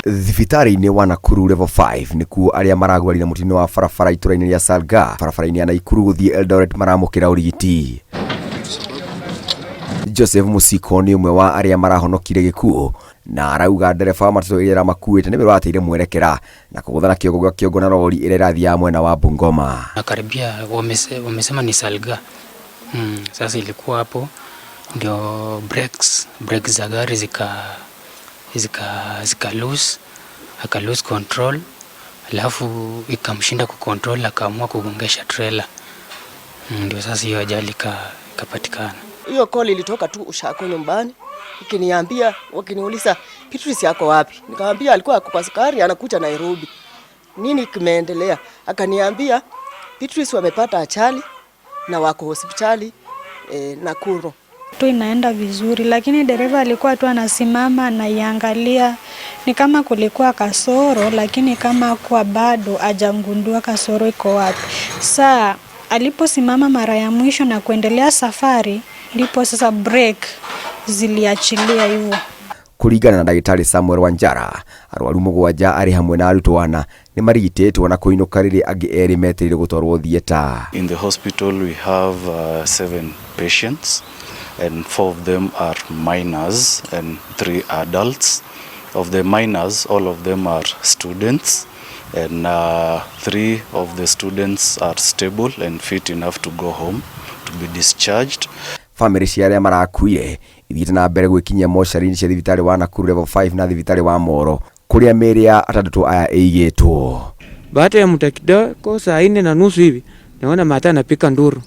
Thibitarĩ-inĩ wa Nakuru Level 5 nĩkuo arĩa maragurarire mũtino wa barabara itũra-inĩ rĩa Salgaa barabara-inĩ ya Nakuru gũthiĩ Eldoret maramũkĩra ũrigiti. Joseph Musiko nĩ ũmwe wa arĩa marahonokire gĩkuũ na arauga ndereba wa matatũ ĩrĩa ĩramakuĩte nĩwe ũrateire mwerekera na kũgũthana kĩongo gwa kĩongo na rori ĩrĩa ĩrathiaga mwena wa Bungoma. Nakaribia wamesema ni Salgaa. Sasa ilikuwa hapo ndio brakes za gari zika lose, aka lose control, alafu ikamshinda kucontrol, akaamua kugongesha trailer. Ndio sasa hiyo ajali ikapatikana. Hiyo call ilitoka tu ushako nyumbani ikiniambia, wakiniuliza Beatrice yako wapi? Nikamwambia alikuwa ako kwa sukari anakuja Nairobi. Nini kimeendelea? Akaniambia Beatrice wamepata ajali na wako hospitali Nakuru. Tu inaenda vizuri, lakini dereva alikuwa tu anasimama anaiangalia, ni kama kulikuwa kasoro, lakini kama kuwa bado hajagundua kasoro iko wapi. Saa aliposimama mara ya mwisho na kuendelea safari, ndipo sasa brake ziliachilia hivyo. Kũringana na ndagĩtarĩ Samuel Wanjara, arwaru mũgwanja arĩ hamwe na arutwo ana nĩ marigitĩtwo na kũinũka rĩrĩa angĩ erĩ metereire gũtwarwo theatre. In the hospital we have 7 patients and 4 of them are minors and 3 adults. Of the minors, all of them are students and 3 of the students are stable and fit enough to go home to be discharged. Famĩlĩ cia arĩa marakuire ithiĩte na mbere gwĩkinyia mocarĩ-inĩ cia thibitarĩ wa Nakuru Level 5 na thibitarĩ wa Moro kũrĩa mĩĩrĩ ya atandatũ aya ĩigĩtwo. Baada ya muda kidogo saa 4:30 hivi naona mata anapika nduru.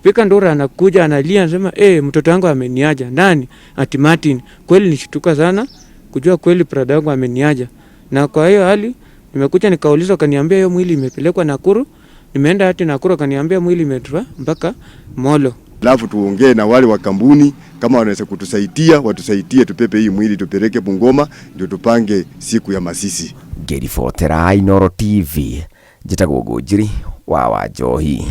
Pika nduru anakuja analia anasema mtoto wangu ameniaja. Nani? Ati Martin. Kweli nishtuka sana kujua kweli brother yangu ameniaja. Na kwa hiyo hali nimekuja nikaulizwa, kaniambia hiyo mwili imepelekwa Nakuru. Nimeenda hadi Nakuru kaniambia mwili imetua mpaka Molo. Alafu tuongee na wale wa kampuni kama wanaweza kutusaidia, watusaidie tupepe hii mwili tupeleke Bungoma ndio tupange siku ya mazishi. Ngĩribotera Inooro TV, njĩtagwo Ngũnjiri wa Wanjohi.